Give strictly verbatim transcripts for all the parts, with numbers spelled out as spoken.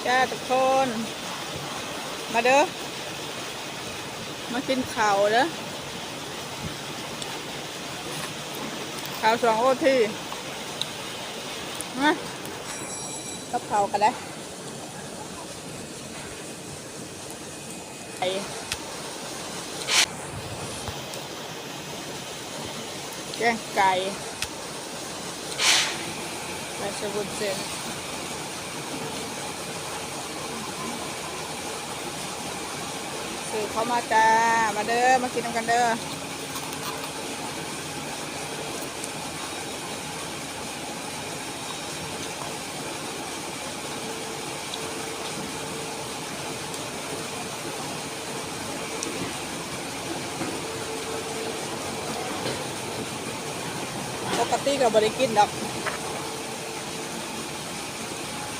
จ้าทุกคน มาเด้อ มากินข้าวเด้อ ข้าวสองโอที มา กับข้าวกันได้ ไก่ แกงไก่ ไก่ใส่วุ้นเส้น ซื้อเข้ามาจ้า มาเด้อ มากินนำกันเด้อ ปกติก็บ่ได้กินดอก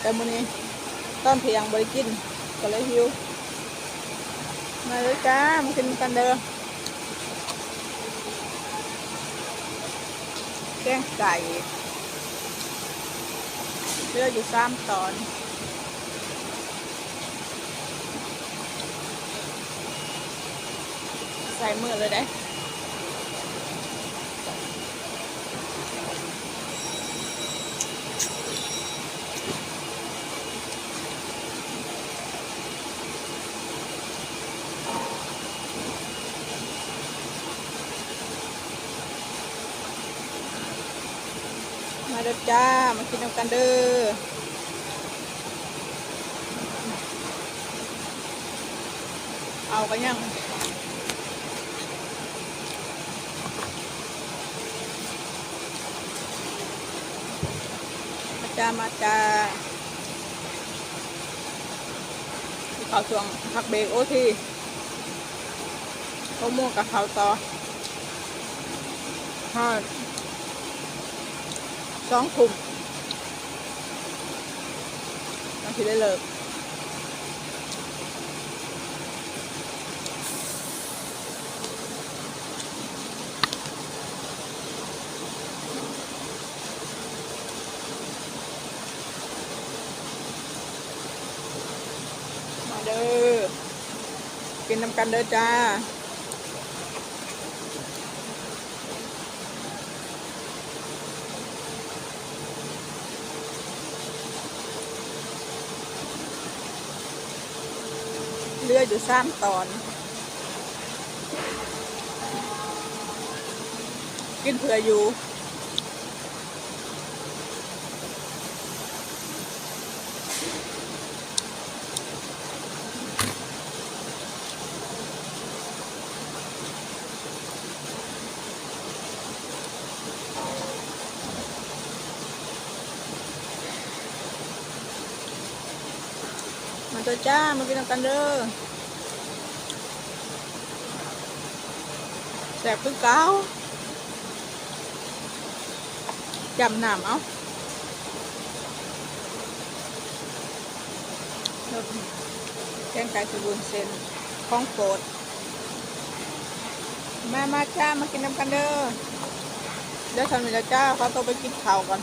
แต่มื้อนี้ตอนเที่ยงบ่ได้กิน ก็เลยหิว มาเลยจ้า มากินกันเด้อ แกงไก่ เหลืออยู่สามตอน ใส่มือเลยเด้ มาเด้อจ้า มากินนำกันเด้อ เอากันยัง มาจ้า มาจ้า ข้าวช่วงพักเบรกโอที หกโมงกับข้าวต่อ ฮอดสองทุ่ม จั่งสิได้เลิก มาเด้อ กินนำกันเด้อจ้า เหลืออยู่สามตอน กินเผื่ออยู่ มาเด้อจ้า มากินนำกันเด้อ แซ่บคือเก่า จ้ำน้ำเอา แกงไก่ใส่วุ้นเส้น ของโปรด มา มาจ้า มากินนำกันเด้อ เดี๋ยวทำเสร็จแล้วจ้า ขอตัวไปกินข้าวก่อน